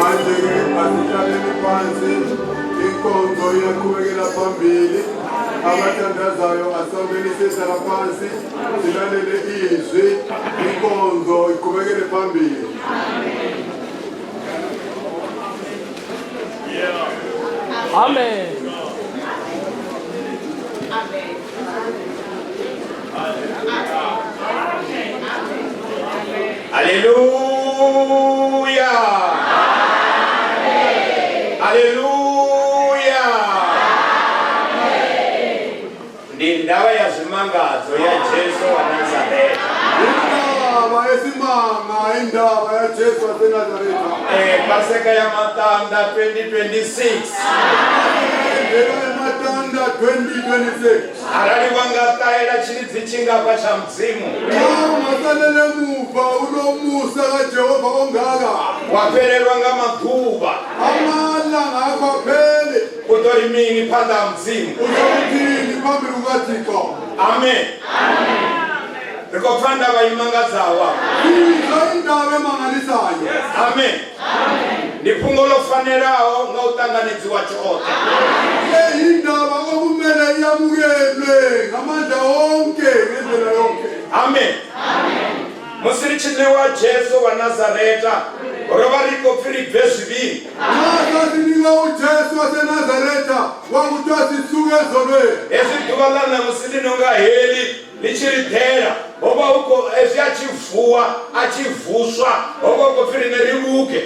Manje-ke asihlaleni phansi inkonzo iyaqhubekela phambili. Abathandazayo asongeni sihlala phansi silalele izwi inkonzo iqhubekele phambili. Amen. Hallelujah. Hallelujah. Ndi ndawa ya zimangazo ya Jesu wa Nazareth. Indaba yesimanga, indaba ya Jesu wa Nazareth. Paseka ya Matanda 2026. Matanda 2026. Arali wangataela chilidzi chingapa cha mzimu. Masalele muva ulomusa ka Jehova ongaka. Wapererwa ngamakuba. Amalanga akwaphele. Utorimini panda mzimu. Utorimini phambili kukaThixo. Amen. Rikopanda vayimangazawa. Indaba emangalisayo. Amen. Niphungo lofanelawo ngawutanganidziwa chonke. Indaba okumele yamukelwe ngamandla onke ngendlela yonke. Amen. Musirichile wa Jesu wa Nazareta. Roba riko Filipe zviviri. Nasinika uJesu wa Nazareta wakutwa sisuke ezolweni. Ezidubala musilinonga heli lichiritera. Oba uko achivuswa oba uko firi neribuke.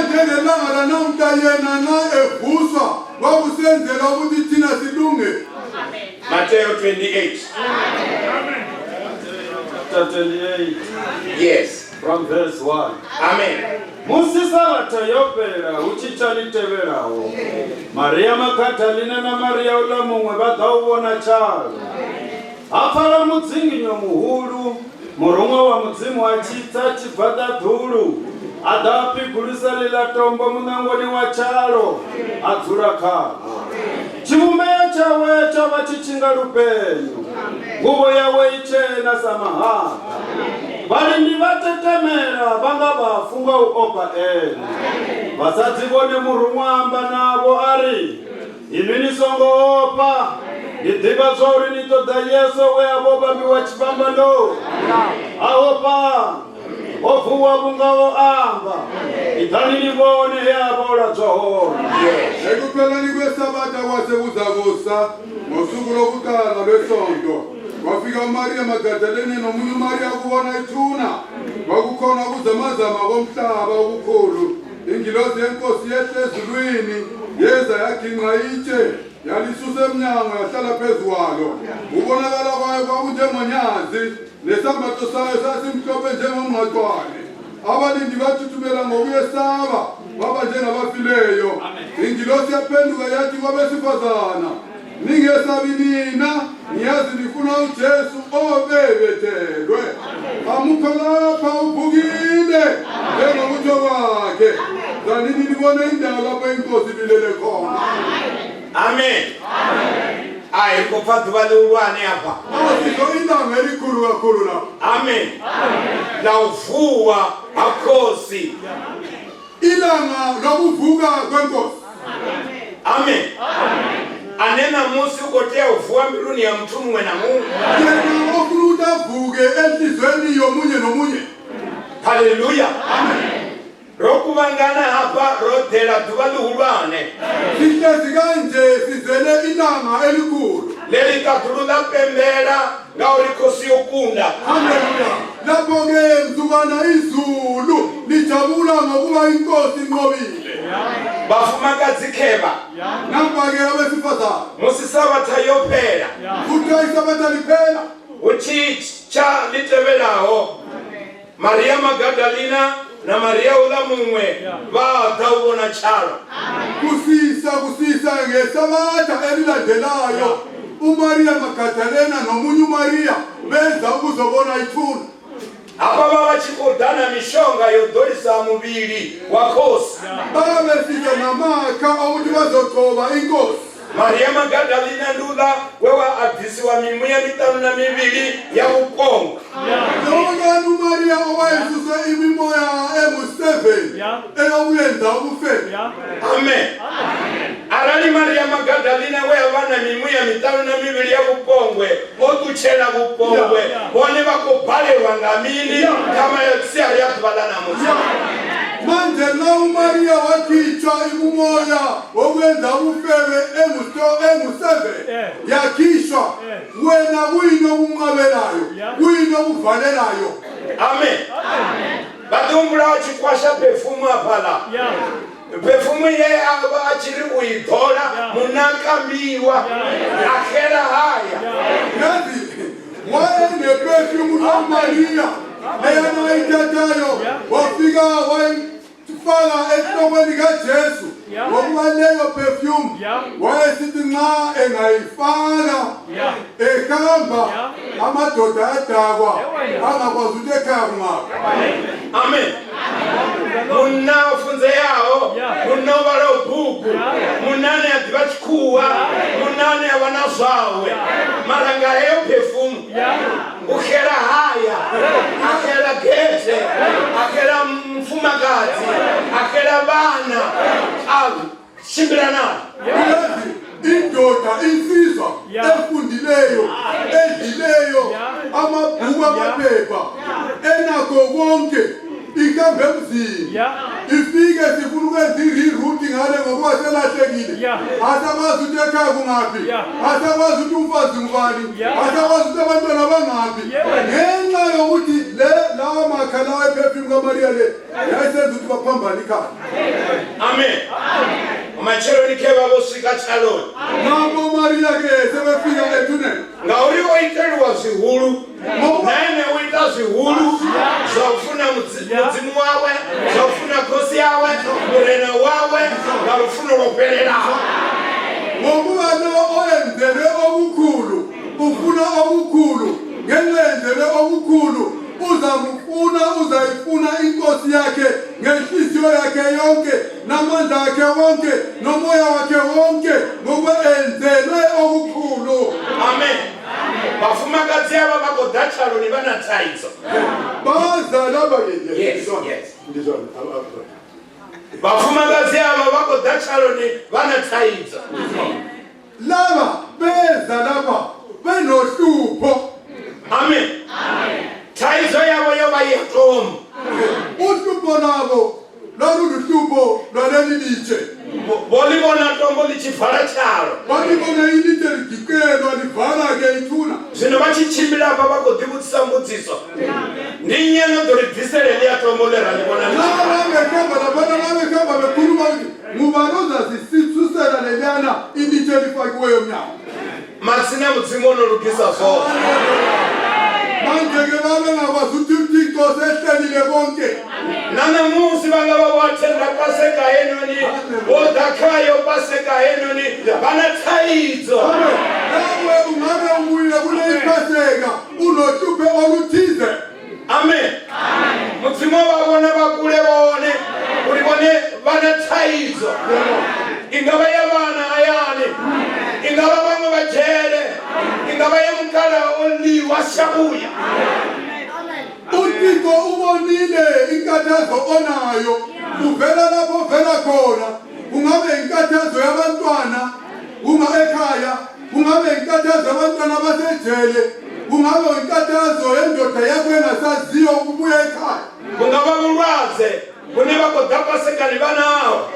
Njengelanga lanamhla yena na evuswa wakusenzela ukuthi thina silunge. Matthew 28. Amen. Chapter 28. Yes. From verse 1. Amen. Musisabata yopera uchichaniteverawo. Maria Magdalena na Maria ulamumwe vadhauvona chalo. Afara mudzinginyo muhulu, murumwa wa mudzimu achitsa chibvata dhulu. Adapigurisa lila tombo munangoni wa chalo, adzura kavo. Chivumeyo chawe chava chichinga lupenyu, nguvo yawe ichena samahanga. Valindi vatetemera vanga vafunga uopa ene. Vasadzivone murumwamba navo ari, imini songoopa. Ndidiva zvauri nitoda Yesu weavobambiwa chipambano. Aopa ovuwa vungavo amba idhani livone yavola dzahona. Ekupheleni kwesabata kwasekuzakusa ngosuku lokuqala lwesonto wafika uMaria Magdalene nomunye uMaria ukubona ithuna. Kwakukhona ukuzamazama komhlaba okukhulu. Ingilosi yenkosi yehle ezulwini yeza yaginqa itshe yalisusa emnyango yahlala phezu kwalo. Ubonakala kwayo kwakunjengonyazi nesambatho sayo sasimhlophe njengomngqwaqwane. Abalindi bathuthumela ngokuyesaba baba njengabafileyo. Ingilosi yaphenduka yathi kwabesifazana, ningesabi nina, ngiyazi nifuna uJesu obebethelwe. Amukho lapha uvukile njengokutsho kwakhe. Zanini nibone indawo lapho inkosi bilele khona. Amen. Ayi kophathuva lulwane apa. Asiko indanga elikhulu kakhulu la. Amen. Lawuvuwa akhosi. Ilanga lokuvuka kwenkosi. Amen. Anena musi ukotea uvuwa mbiruni ya mtu mwe na Mungu. Yena ofuna ukuthi avuke enhlizweni yomunye nomunye. Hallelujah. Amen. Rokubangana hapa rodela dhuva lulwane. Sihlezi kanje sizele ilanga elikhulu. Leli kathulula pembela ngawulikhosi yokunda. Hallelujah. Lapho-ke mzukwana izulu lijabula ngokuba inkosi inqobile. Bafumakazi kheba. Nampa-ke abesifazane. Musisabatha yophela. Kuthiwa isabatha liphela. Uchicha litebelaho. Maria Magdalena na Maria ulamumwe vadhauvona chalo. Kusisa ngesabatha elilandelayo uMaria Magdalena nomunye uMaria benza ukuzobona ithuna. Apa baba chikodana mishonga yodolisa mubili wakhosi. Babefika namakha ukuthi bazogcoba inkosi. Maria Magdalena ndula wewa abisiwa mimwe mitano na mibili ya ukongo. Nonganu Maria owayesusa imimoya emu7 eyawuyenda ubufebe. Amen. Arali Maria Magdalena wewa na mimwe mitano na mibili ya ukongwe otuchela ukongwe bone bakopale wangamini kama yasi yakubala musa. Manje nawu Maria wakichwa imumoya owenza ubufebe emu7 yakishwa wena wino umqabelayo wino uvalelayo. Amen. Badumbula chikwasha perfume apala. Perfume ye abachiri uitola munakambiwa akera haya. Yazi waende perfume ya Maria leyana itatayo wafika wayifaka ehlokweni kaJesu ngokuwaleyo perfume wayesithi nxa engayifaka ehamba amadoda adakwa angakwazi ukuthi ekhaya kungaphi. Amen. Munafunze yawo munobala ubugu munane adibachikuwa munane abanazwawe maranga heyo perfume ukhela haya akhela gete akhela mfumakazi akhela bana shimbirana indoda insizwa efundileyo edlileyo amabhuku amaphepha enakho konke ikambe emzini ifike sifuna ukwenza i-rerouting ngale ngokuba selahlekile asakwazi ukuthi ekhaya kungaphi asakwazi ukuthi umfazi ngubani asakwazi ukuthi abantwana bangaphi ngenxa yokuthi lawa makhala wephefumi kaMaria le yayisenza ukuthi baphambane ikhaya. Amen. Machelo nikeba bosika chaloni nabo Maria ke sebefika ethuneni ngauri oitelwa zihulu nene uita zihulu zofuna mudzimu wawe zofuna kosi yawe murena wawe ngalufuna lopelela ngokuba lo oyenzele okukhulu ufuna okukhulu ngenxendele okukhulu uzayifuna inkosi yakhe ngenhliziyo yakhe yonke namandla akhe wonke nomoya wakhe wonke ngoba enzelwe okukhulu. Amen. Bafumakazi aba bakodachalo ni banataizo bazala bakenye. Yes. Bafumakazi aba bakodachalo ni banataizo laba beza laba benohlupho. Amen. Taizo yabo yobayitomo uhlupho labo lolu luhlupho lwaleli liche bolibona tombo lichivala chalo balibona ilithe ligikelwa livala ke ithuna zino bachichimbila apa bakodibutisa mbudziso ndinyeno doribvisele liya tombo lera libona nabangekamba labana babekamba bekhuluma ukuthi ngubaloza sisisusela leliana ilithe lifakiweyo mnyango masina mudzimo nolugisa zonke manje ke babengakwazi ukuthi uThixo sehlelile konke nanamusi bangaba wathenda paseka yenoni odakhayo paseka yenoni banathayizo nawe ungabe umuyile kule iphaseka unohluphe oluthize. Amen. Mudzimo babona bakule bone ulibone banathayizo ingaba yabana ayani ingaba bamwe bajele ingaba yamkala oliwa shabuya uThixo ubonile inkathazo onayo uvela lapho vela khona kungabe inkathazo yabantwana kungabe ekhaya kungabe inkathazo yabantwana basejele kungabe inkathazo yendoda yakho engasaziyo ukubuya ekhaya kungaba ulwaze kuneba kodapaseka banawo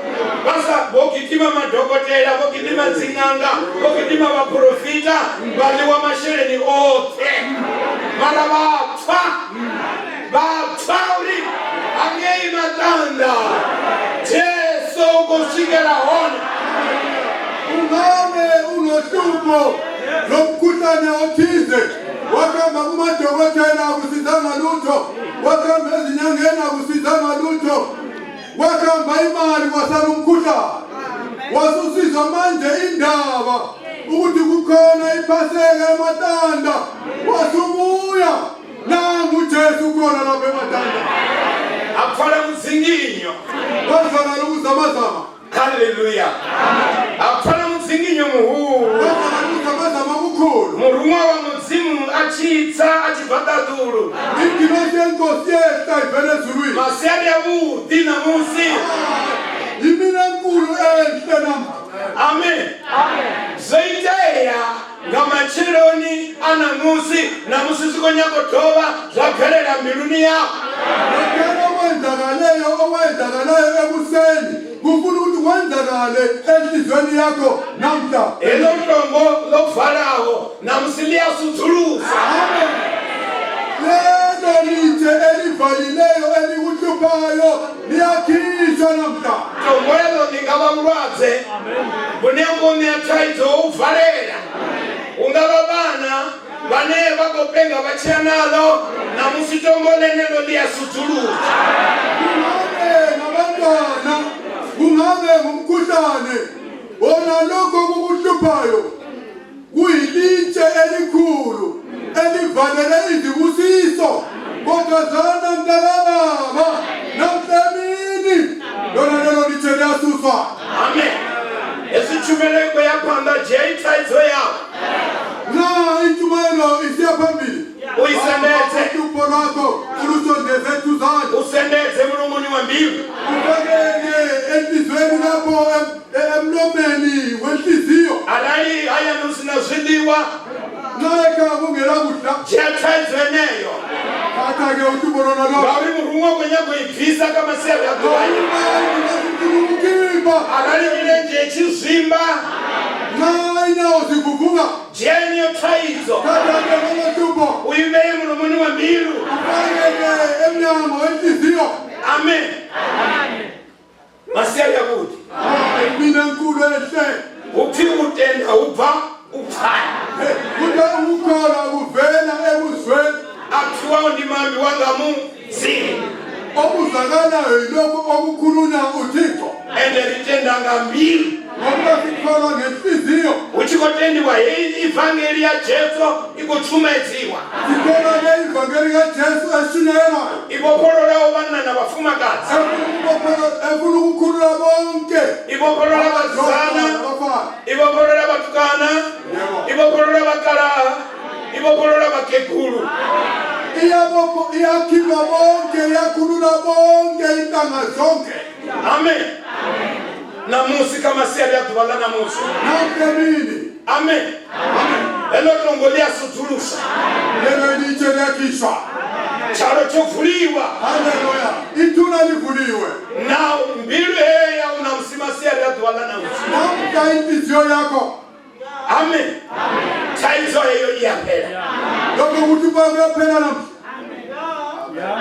basa bokitima madokotela bokitima zinanga bokitima baprofita baliwa masheleni othe mara bapfauli angei matanda Jesu kushikela hona ungabe unohlupho lomkhuhlane othize wakamba kumadokotela akusizanga lutho wakamba ezinyangeni akusizanga lutho wakamba imali wasala umkhuhlane wasusizwa manje indaba ukuthi kukhona iphaseka ematanda wasubuya nangu Jesu khona lapha ematanda akufala mzinginyo wazana lokuzamazama. Hallelujah. Akufala mzinginyo muhulu Kama mukulu. murumwa wa muzimu achitsa achibvatadulu Inginosi yenkosi yesta ivele ezulwini. masiyadi ya vudi namusi. Yimina nkulu enhle namhla. Amen. Zoiteya ngamachironi anamusi namusi sikonyakotova zvaphelela mbiluni yako. Lokho okwenzakalayo ekuseni kufuna ukuthi kwenzakale enhlizweni yakho namhla. Elo tombo lokuvalawo namusi liyasuthulusa. Lelo lithe elivalileyo elikuhluphayo liyakhishwa namhla. Tombo elo lingaba mulwadze bunengoni yathaidzo uvalela ungaba bana bane bakopenga bachiya nalo namusi tombo lenelo liyasuthulusa. Nabantwana kungabe ngumkhuhlane wona lokho kukuhluphayo kuyilitshe elikhulu elivalele izibusiso kodwa zana mntakababa namhlamini lona lelo litshe liyasuswa. Amen. Esitshumeleko yaphanda nje ithaidzo yakho Na intshumayelo isiya phambili. uyisendeze Uhlupho lwakho ulusondeze eduzane. usendeze emlomoni wambili Ufakele enhlizweni lapho emlomeni wenhliziyo. alali ayanosina zwiliwa Nayeka kungela kudla. jethaidzweneyo Khatha-ke uhlupho lona lo. ngauri murumwa kwenyakuibvisa kama siyavyakuwanya alali milenje echizvimba Inawo zivuvuka. jeniyo thaidzo Khatha-ke ngamahlupho. uyibeye emlomoni wambilu. Ufakele emnyango wenhliziyo. Amen. Masiyavyakuti Mina nkulu ehle. uthi utenda ubva uphaya Kuthe ukukhola kuvela ekuzweni. akuthiwayo ndimambi wangamuzini Okuzakalayo yilokho okukhulunywa uThixo. ende litenda ngambili Ngoba sikholwa ngenhliziyo. uchikotendiwa ivangeli ya jesu ikuchumedziwa Sikholwa ngeivangeli kaJesu eshunyayelayo. ibopholola vana navafumakazi Efuna ukukhulula bonke. ibopholola vazana Abafana. ibopholola vatukana ibopholola vakalaha ibopholola vakekulu Iyakhipha bonke, iyakhulula bonke intanga zonke. amen namusi kama siyavyaduvala namusi Namhlamini. amen elo tombo liyasuthulusa Lelo litshe liyakhishwa. chalo chovuliwa Haleluya. Ithuna livuliwe. na mbilu heya unamsima siyavyaduvala namusi Namhla inhliziyo yakho. amen thaidzo heyo iyaphela Lokho kuhlupha kuyaphela namhla.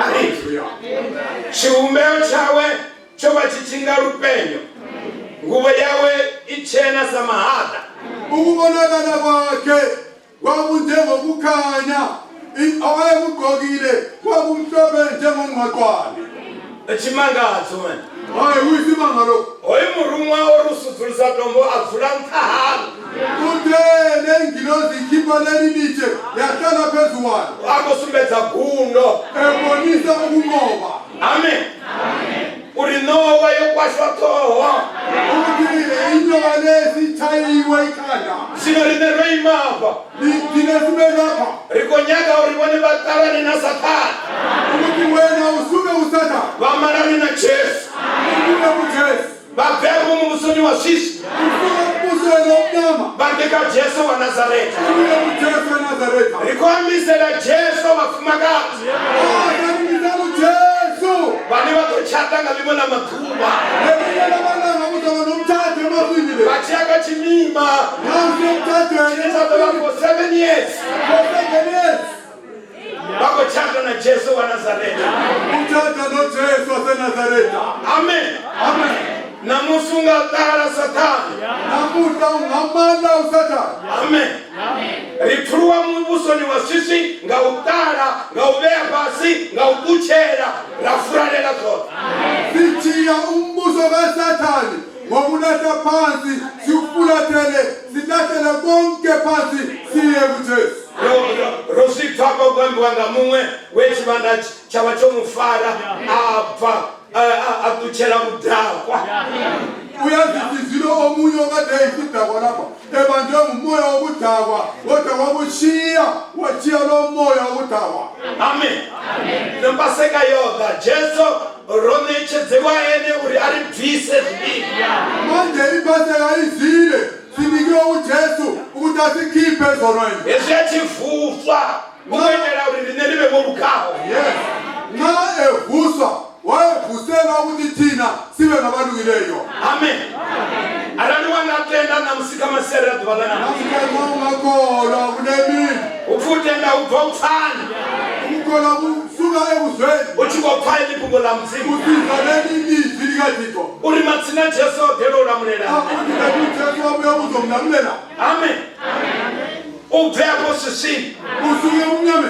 alithi xivumbeko chawe xo va chichinga lupenyo nguvo yawe ichena samahata Ukubonakala kwakhe kwakunjengokukhanya. Awayekugqokile kwakumhlophe njengongqwaqwane. echimangatso man Hayi kuyisimanga lokho. hoyi murumwa orusudzulisa tombo avula nkahalo Kuthe lengilozi ikhipha leli litshe yahlala phezu kwalo. akosumbedza gundo Ebonisa ukunqoba. amen uri nowa yokwashwa toho Ukuthi inyoka lesi ithayiwe ikhanda. sino rine roimava Thina sibe lapha. rikonyaka urivone vatarani na satani Ukuthi wena usuke usathane. vamarani na jesu Usuke kuJesu. vabheko mumusoni wa sisi Usuke kubusweni omnyama. vandika jesu wa nazareta Usuke kuJesu waNazaretha. rikwamisela jesu vafumakazi Kanisa kuJesu. vane vatochata nga vivona mathuva Elinye lamalanga kuzoba nomthatho emafini le. vachiyaka chimima Nansi emthathweni. chinesato vako 7 years Kosengenesi. vakochata na jesu wa nazareta Umthatha noJesu waseNazaretha. amen Amen. namusungatala satani Namuhla ungamandla usathane. amen rithuluwa muvusoni wa sisi nga utala nga uveya pasi nga utuchela rafuralela zota Sithiya umbuso kaSathane ngokulahla phansi siufulathele silahlele konke phansi siye kuJesu. rosithwaka ukwembiwa ngamumwe wechivanda chava chomufara abva atuchela kudhakwa Uyazizilo omunye okade eyisidakwa lapha ebanjwe ngumoya wokudakwa kodwa wabushiya wachiya lo moya wokudakwa. Amen. Nempaseka yoga Jesu ronechedzekwa ene uri ari bvise zvivi. Manje ipaseka izile sinikiwe uJesu ukuthi asikhiphe zona. Yesu yachivuswa kuitira uri rine rive murukaho. Yes. Na evuswa wayevusela ukuthi thina sibe ngabalungileyo. Amen. Arani wangatenda namusika masera dvalana. Namukholwa kunemini. Ufutenda ubva utsana. Ukholwa kusuka ebuzweni. Uchikopha iliphungo la mzimu. Usizaleni ilizwi likaThixo. Uri matsina Jesu odelo ulamulela. Jesu wabuya uzomlamulela. Amen. Ubve apho sisini. Usuke umnyame.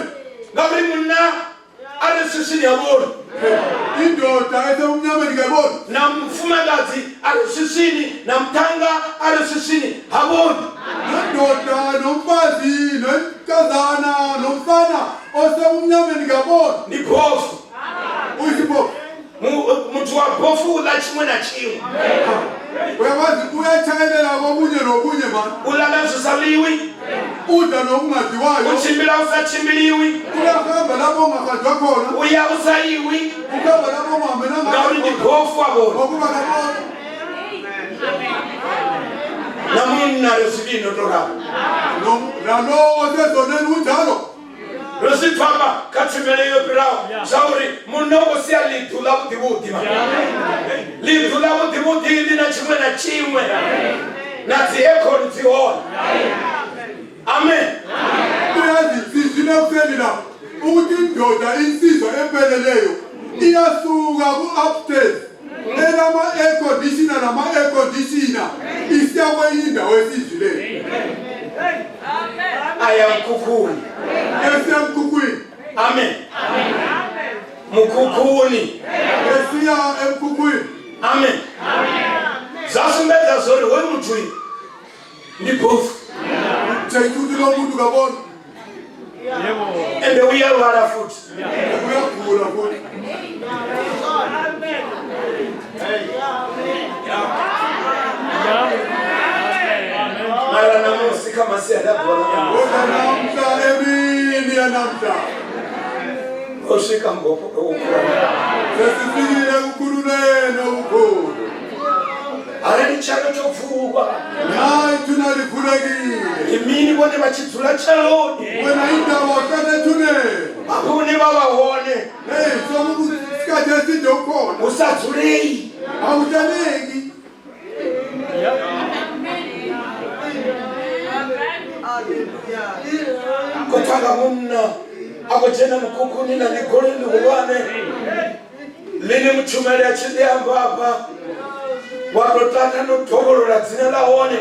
Ngabri munna ari sisini yabona. Indoda esemnyameni ngayibona. Namfumakazi ari sisini, namthanga ari sisini habona. Indoda nomfazi nonkazana nomfana osemnyameni ngabona. Ni phofu. Uyisipho. Muntu wa phofu ula chimwe na chimwe. Uyawazi uyachayelela kokunye nokunye man. Ulala zisaliwi. Uda nokungaziwayo. Uchimbila usachimbiliwi. Uyahamba lapho ungakhanjwa khona. Uya usayiwi. Uhamba lapho ungahambelanga. Ngawuri ni phofu abona. Ngokuba ngabona. Namunna resivino toraba. Nalo osezoneni unjalo. Rositwamba katimele yopirao. Sauri munoko siya lidhula budibuti ma. Lidhula budibuti lina chimwe na chimwe. Nazi eko nziona. Amen. Uyazi sizwile kuseni la ukuthi indoda insizwa empeleleyo iyasuka ku-upstairs enama-air conditioner nama-air conditioner isiya kwenye indawo esizwileyo Ayamkhukhuni. esemkhukhwini. Amen. Mukhukhuni. Esiya emkhukhwini. Amen. Zasumbeza zori we muthui. Ndi phofu. Ukuthi lo muntu kabona. Ende uyalwala futhi. Uyagula futhi. Mara namusi kama siya dabona. Namhla emini yanamhla. Oshika mbopho ukura. Sesifikile kukhululeni okukhulu. Arani chalo chokuvukwa. Hayi thina livulekile. Imini bone bachidzula chaloni. Wena indawo kanethuneni. Abone babahone. Hey, sokusikhathi eside ukhona. Usadzulei. Awutaleki. Kutaka munna akujena mkhukhuni na ligoleni kulwane. Lini mchumeli achinde ambapa. Walotaka notogolola dzina lahone.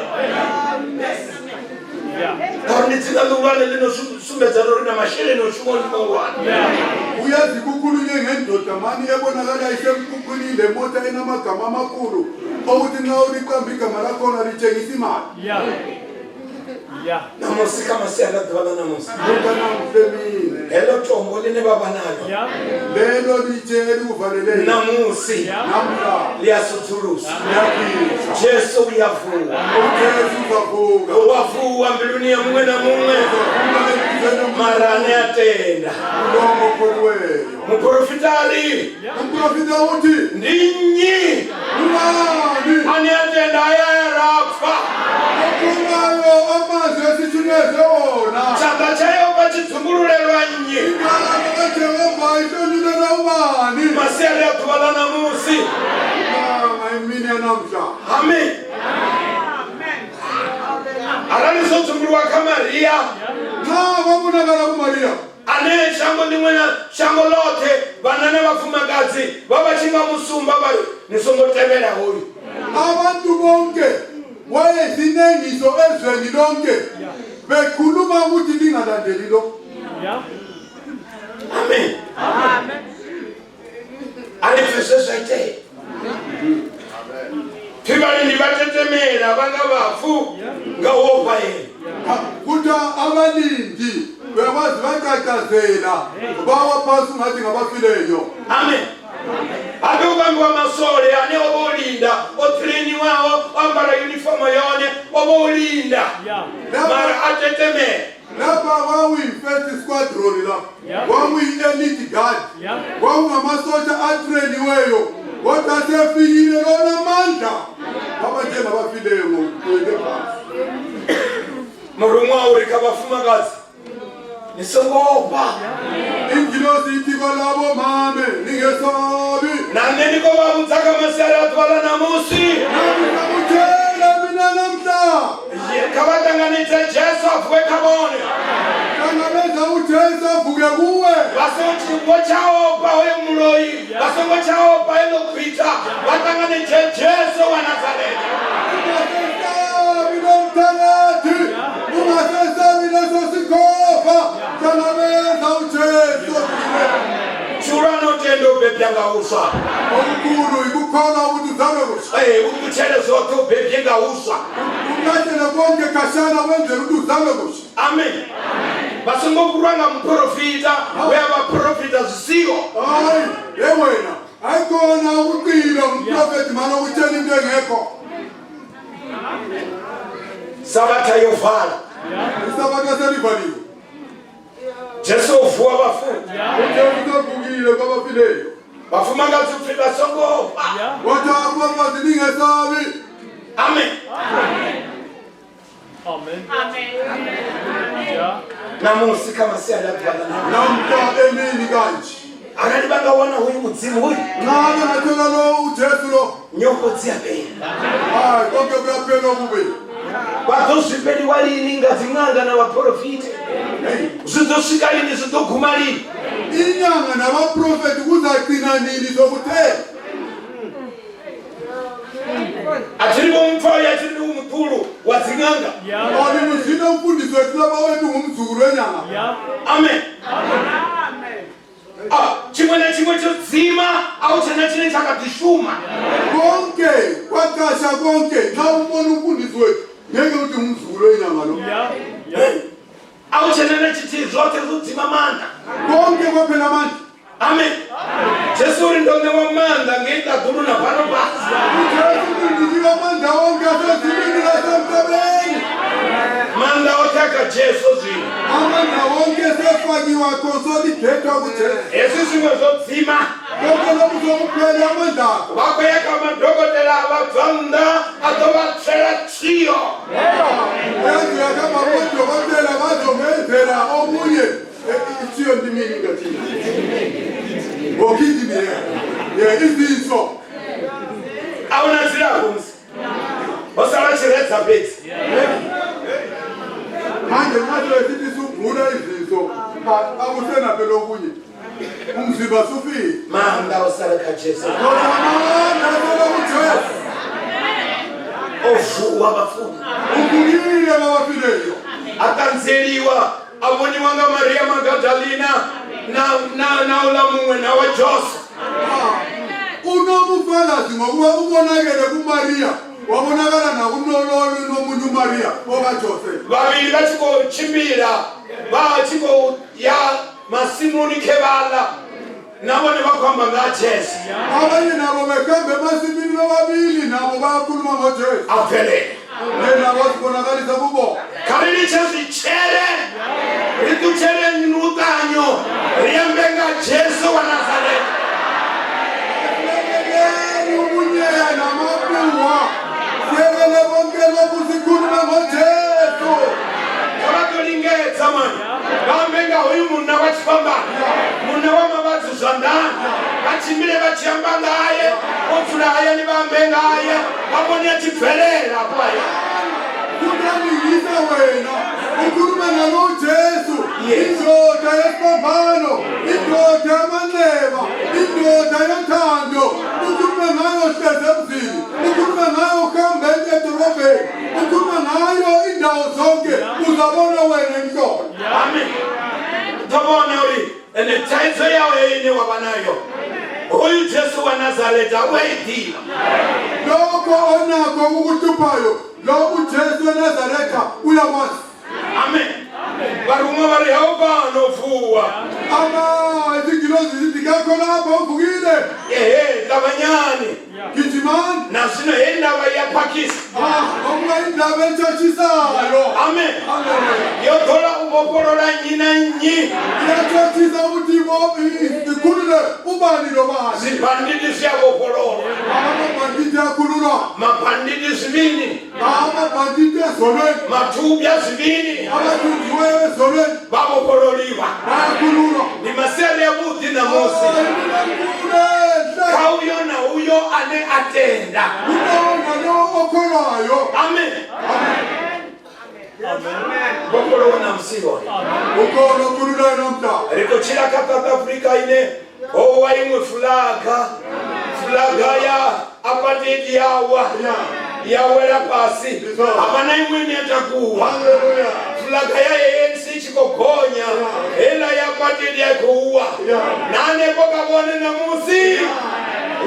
Karni dzina lulwane lino sumbedza lorina mashere no shumoni mawani. Uyazi kukhulunywe ngendoda mani ebonakala isemkhukhwini le mota enamagama amakhulu okuthi nxa uliqamba igama lakhona litshengisa imali. Namusi kama siya dabona namusi. Namhlemini. Hello tombo line baba nalo. Lelo litshe eliuvaleleyo. Namusi. Namhla. Liyasuthulusa. Liyakhisa. Jesu uyavuka. uJesu uzavuka. Wavuka mbeluni ya mumwe na mumwe. Marane atenda. Ulomo kholiweyo. Muprofitali. Umprofita uthi Ndinyi. Ngubani? Ani atenda ayarafa. Okunayo amazwi esithuneze wona. Chaka chayo bachidzungululelwa nyi. Igama kaJehova ihloniphelwa ubani? Masiyali yathuvala namusi. Imini yanamhla. Amen. Arani sodzungulwa kaMaria. Nxa kwabonakala kuMaria. Ane shango limwena shango lote banana bafumakazi babachinga musumba bari nisongotebela hoyi. Abantu bonke wayezinengiso ezweni lonke bekhuluma ukuthi lingalandeli lo. Amen. Amen. Alifesesete. Tibali nibatetemela bangabafu ngawopa yena. Kuthi abalindi bekwazi baqaqazela bawa phasi ngathi ngabafileyo. Amen. Ake ukambi wa masole ane obolinda otreni wao ambara uniform moyone obulinda mara ateteme lapha kwakuyi-first squadron lapha kwakuyi-elite guard kwakungamasotsha atrainiweyo kodwa sefikile lona amandla abanjengabafileyo ngebhasi murumwa uri kabafumakazi nisongoba ingilosi ithi kolabo mame ningesabi naneni kobabudzaka masiyari atwala namusi namusamutshela mina namhla kabatanganise Jesu avuke khabone hlangabeza ujesu avuke kuwe basothi ngochaopa wemuloyi basongochaopa elokhwitha batanganise Jesu wa Nazareth ungasesabi nomthakathi ungasesabi leso sikhofa hlangabeza ujesu churano tendo bebyanga uswa omkhulu ikukholwa ukuthi uzame kuhle ukuthele zothe ubebyenga uswa ungatshela konke khashana wenzela ukuthi uzame kuhle amen basengokuranga mprofita uyabaprofita zisiyo hayi wena ayikhona ukuqila umprofeti mana ukutshela into engekho sabatha yovala isabatha selivaliwe Jesu uvuka abafundi ujesu usavukile kwabafileyo bafumakazi ufika songoba wathi abafazi ningesabi amen namusi kama siyadadwala namhla emini kanje akani bangawona huyu mudzimu huyu ngabe nathola lo ujesu lo nyoko dziyapela hayi konke kuyaphela okubili bazosvipeliwa lini ngadzing'anga navaprofiti zvidzosvika lini zvidzoguma lini inyanga nabaprofeti kuzagcina nini zokuthela atiri bomufaya atiri umukulu wadzing'anga oni muzvine mfundiso wetu lava wetu ngumzukuru wenyanga amen chimwe nechimwe chodzima auchana chine chakadzishuma konke kwakasha konke nxa umbona umfundisi wetu ngeke uthi ngumzukuru wenyanga lo auchana nechiti zvote zodzima manda konke kwaphela manje amen Jesu uri ndonge wamanda ngeitaguru napano pasi ujesu ndindikile amandla onke asezimini lasemhlabeni manda otaka Jesu zvino amandla onke sefakiwa konsolidethwa kujesu esi zvimwe zvodzima konke loku sokuphela amandla akho vakweyeka madhokotela avabvanda atovatsvera tsiyo yazi yakamba kodokotela bazongenzela omunye itshiyo ndimini ngathina ngokindimiye izinso aunazirakumsi osala chiredza peti manje nxa sithi sugula izinso akusenaphela okunye umzimba sufile manda osala kajesu osamandla kujesu ovuwa bafundi uvukile babafileyo akanzeliwa aboniwa nga Maria Magdalena na ula mumwe nawa Jose unomufakazi ngokuba ubonakele kuMaria wabonakala nakunololo nomunye uMaria okaJosefu vavili vachikochimbira vachikoya masimuni khevala navone vakhomba nga Jesu abanye nabo bekambe emasimini bobabili nabo bayakhuluma ngoJesu aphelele yena wazibonakalisa kubo khalilicha zvichere rituchere nukanyo riyembenga Jesu wa Nazareti umunyeya namapuwa siyelele bonke lokhu sikhuluma ngoJesu kavatolingedza mani vambenga uyu munna wachifambana munna wamavadzi zvandani vachimbire vachiyamba ngaye opfula haye nivambe ngaye vavone achibvelela kwaye kutaningisa wena ukhuluma naloJesu indoda yesibambano indoda yamanxeba indoda yothando ukhuluma ngayo hleze emzini ukhuluma ngayo uhambe edorobheni ukhuluma ngayo indawo zonke uzabona wena emhlolo amen tobona uri ene taidzo yawo yeyine wavanayo uyu Jesu wa Nazareti awaidiva lokho onakho ukuhluphayo lo uJesu weNazaretha uyakwazi amen varumwe vari haupanovuwa ama izingilozi zithi kakho lapha uvukile lavanyani gijimani nazino yendaba yaphakisa okuba indaba etshatshisayo. amen Haleluya. yothola ubopolola nyina nyi Iyatshwathisa ukuthi ikhulule ubani lobani. zibhandidi ziyabopolola Amabhanditi akhululwa. mabhandidi zibini Amabhanditi ezolweni. mathubya zibini Abathunjiweyo ezolweni babopololiwa bayakhululwa. ni masele yabuthi namusi khawuyo na uyo ane atenda Ubona lo okholwayo. amen bopolowa na msiwo Ukhona okhululayo namhla. rikochila ka South Africa ine owaimwe flaga ya apartheid yawela pasi apana imweni yatakuwa Haleluya. flaga ya ANC chikogonya hela ya apartheid yakuwa nane pokabone na musi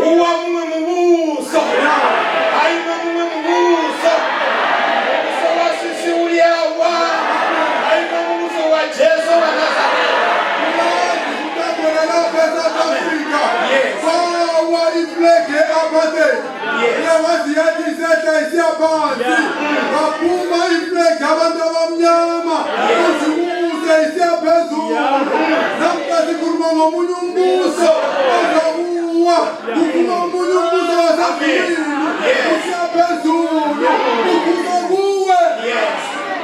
uwa mumwe mubuso aima mumwe mubuso mubuso wa sisi uliawa aima mubuso wa Jesu wa Nazareth.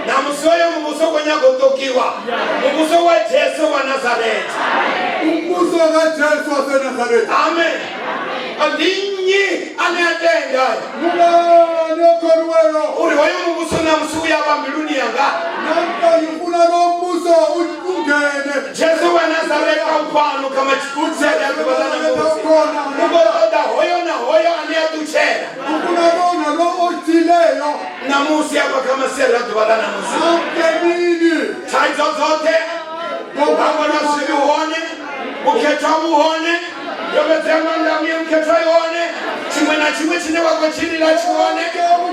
Na musoyo mubuso konyagotokiwa mubuso wa Jesu wa Nazareth. Amen. Adinyi anatenga uri wayo mubuso na musuya bambiluni yanga Jesu wa Nazareth kaupano kama chikutsela kubalana mubuso muboda hoyo na hoyo aniatuchela na musi hapa kama sela kubalana mubuso taizo zote ukabona sibione uketabuone yobezema ndamye uketayone chimwe na chimwe chine wako chini la chione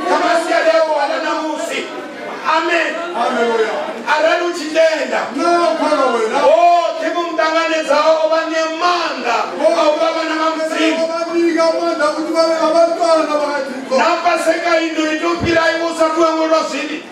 kama sela kubalana musi amen Haleluya. aralu chitenda oh timu mtangane zao banyemanda au baba na mamzingi napa seka indu itupira imusa tuwe ngolosini